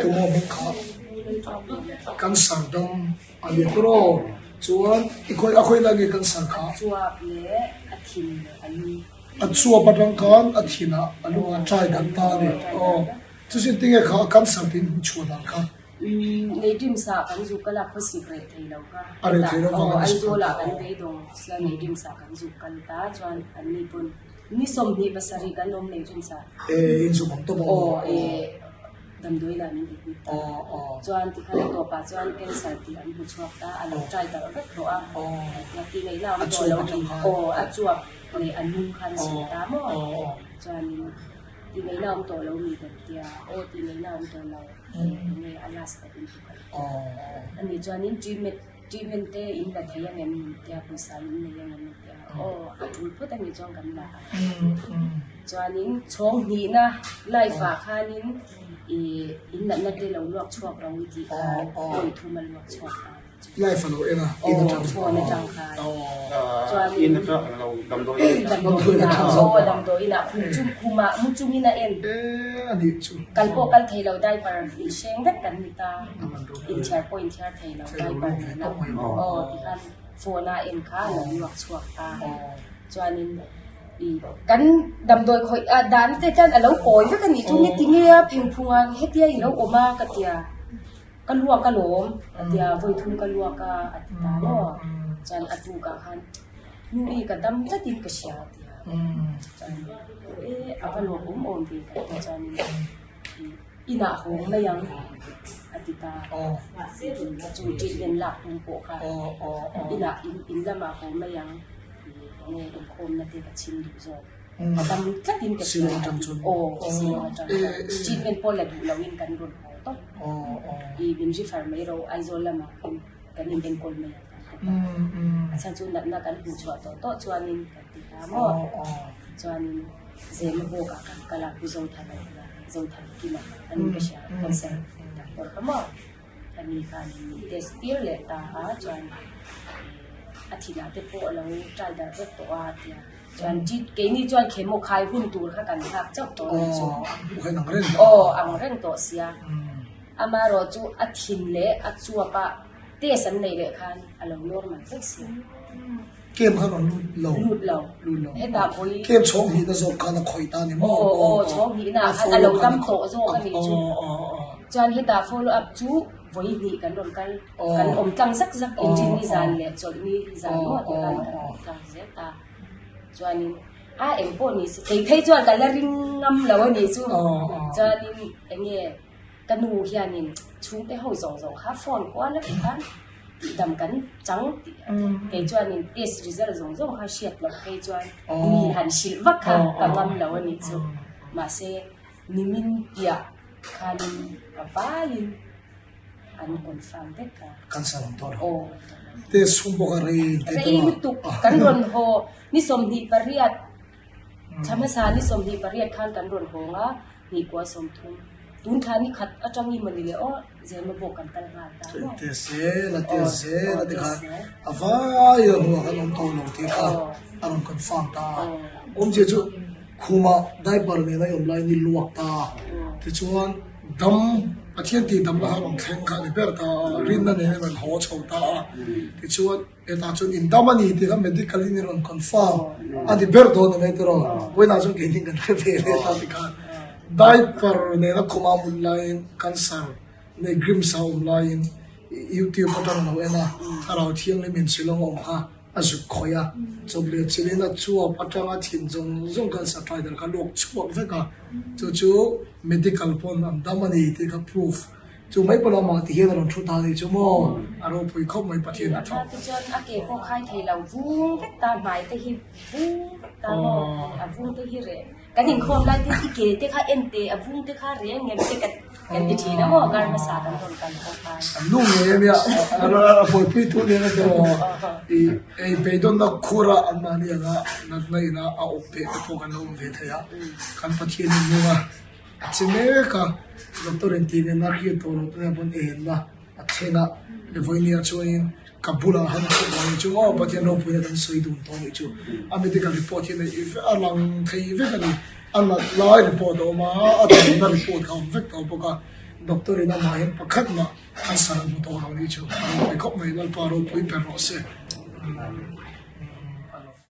Tu maw hming kha? Cancer dam a nia tur aw. Chuan i khawi a khawi lai nge cancer kha? A chuap leh a thin leh a lung. A chuap atang khan a thinah a lungah try dan ta a ni. Aw chu chu tinge kha cancer tih in hmuchhuah dan kha? Neidimsa kan zuk kal a khawsik reh thei lo kha. A reh thei lo vang a ni. Aizawlah kan beidawng sia Neidimsa kan zuk kal ta chuan anni pawn ni 27 kan awm Neidimsa. E in zuk ang tawp aw. Aw e damdawi lah min admit ta. Chuan tikhan a tawpah chuan cancer tih an hmu chhuak ta a lo try darh vek tawh a. Ti ngaihna awm tawh lo ni. Aw a chuap leh a nung khan sawi ta maw. Chuanin ti ngaihna awm tawh lo mi kan tia aw ti ngaihna awm tawh lo. Enge a last tak in tuk a ni. Ani chuanin treatment treatment te in la thei ang em tia pawisa in nei ang em tia aw a tul phawt ani chuan kan la a. Chuanin chhawng hnihna life ah khanin ih in natna te lo luak chhuak ro i tih kha vawi thum a luak chhuak ta. Life a lo en a, in atang. Phone atang khan. Chuan in atang lo damdawi in damdawi in ah aw damdawi in ah khum chung khum ah mu chung in a en. Eh a nih chu. Kal pawh kal thei lo diaper in hreng vek kan ni ta. Inthiar pawh inthiar thei lo diaper nen a. Aw tikhan phone a en kha a lo luak chhuak ta. Chuanin i kan damdawi khawih ah dan te chuan a lo kawi vek a nih chu nge tinge a phengphung ah hetia i lo awm a ka tia. Ka luak a lawm a tia vawi thum ka luak a a ti ta maw chuan a tukah khan nu i ka dam tlatin ka hria a tia chuan e a va lawm awm awm ve ka ti chuanin inah hawng mai ang a ti ta chu treatment lak tum pawh kha inah in lamah haw mai ang enge inkhawmna te ka chhim duh zawk. A dam tlatin ka hria a ti. Aw, Shillong atang chuan. Treatment pawh la duh loin kan rawn haw tawp. I min refer mai ro Aizawl lamah khan kan in enkawl mai ang kan ti ta. A chhan chu natna kan hmuh chhuah tawh tawh chuanin kan ti ta maw. Chuanin Zema bawkah kan kal a, Pu Zothana bulah, Zothankima anin ka hria, cancer doctor kha maw. Ani khan min test tir leh ta a, chuan a thinah te pawh a lo try darh vek tawh a tia. Chuan keini chuan chemo khai hun tur kha kan nghak chauh tawh a ni chu. Aw ang reng tawh sia. Amaherawh chu a thin leh a chuap a test an neih leh khan a lo normal vek sia. Kem khan rawn lut lo. Lut lo. Lut lo. Hetah vawi. Kem chhawng hnihna zawk khan a khawih ta a ni maw? Aw aw chhawng hnihna ah khan a lo dam tawh zawk a nih chu. Chuan hetah follow up chu vawi hnih kan rawn kal. Kan awm tlang zak zak engine ni zan leh chawlh ni zan maw ti khan kan awm tlang zel ta. Chuanin a eng pawh ni se kei phei chuan ka la ring ngam lo a nih chu. Chuanin eng nge ka nu hianin chhungte ho zawng zawng kha phone kual a ti khan tihdam kan chang tih a ti. Kei chuanin test result zawng zawng kha hriat loh phei chuan mi han hrilh vak kha ka ngam lo a nih chu. Mahse nimin piah khanin ka vaiin an confirm vek a. Cancer awm tawh lo. Aw. Test chhung bawk a rei teh Rei lutuk kan rawn haw ni 28 thla hmasa ni 28 khan kan rawn hawng a hnih kua 30 tun thla ni khat atangin mawni leh aw Zema bawk kan kal nghal ta maw. Test zel a test zel a tikhan a vai a hnuah khan awm tawh lo tih kha a rawn confirm ta a. Awmzia chu khumah diaper nen a awm laiin i luak ta a tichuan dam Pathian tih damna kha rawn thleng kha a ni ber ta a, rinna nen a rawn haw chho ta a tichuan hetah chuan in dam a ni tih kha medical in i rawn confirm a ni ber dawn a ni tiraw vawiinah chuan keini kan hre ve leh ta tikhan diaper nena khuma hmun laiin cancer nei grimms a awm laiin youtube atang a lo en a thlarau thianghlim in Shillong a awm kha a zuk khawih a chawp leh chilhin a chuap atanga thin zawng zawng cancer try der kha luak chhuak vek a chu chu medical pawn an dam a ni tih kha proof chu mai pawh lamah ti hian a rawn thu ta a nih chu maw a ropui khawp mai Pathian a tha. Tichuan a ke pawh khai thei lo vung vek ta hmai te hi vung vek ta maw a vung te hi reh Kan inkhawm lai te i ke te kha en teh a vung te kha reng ngem te kan kan ti thin a maw kar hmasa kan rawn kal pawh khan. An nu ngei a nia a buaipui tu nen a tiraw i ei beidawnna khur a an mahni anga natna ina a awp beh te pawh kan lo awm ve thei a kan Pathian in nung a a che mek a doctor in tih nena hriat tawh loh te nen pawn enna A then a, Vawinia chuanin ka bulah han a thawk vang chu maw Pathian ropuina kan sawi dun tawh anih chu. A medical report hi neih vek a lang thei vek a ni. A nat lai report a awm a, a damna report kha a awm vek tawh bawk a. Doctor in amah hian pakhat mah cancer a hmu tawh lo nih chu a ropui khawp mai Lalpa ropui ber rawh se.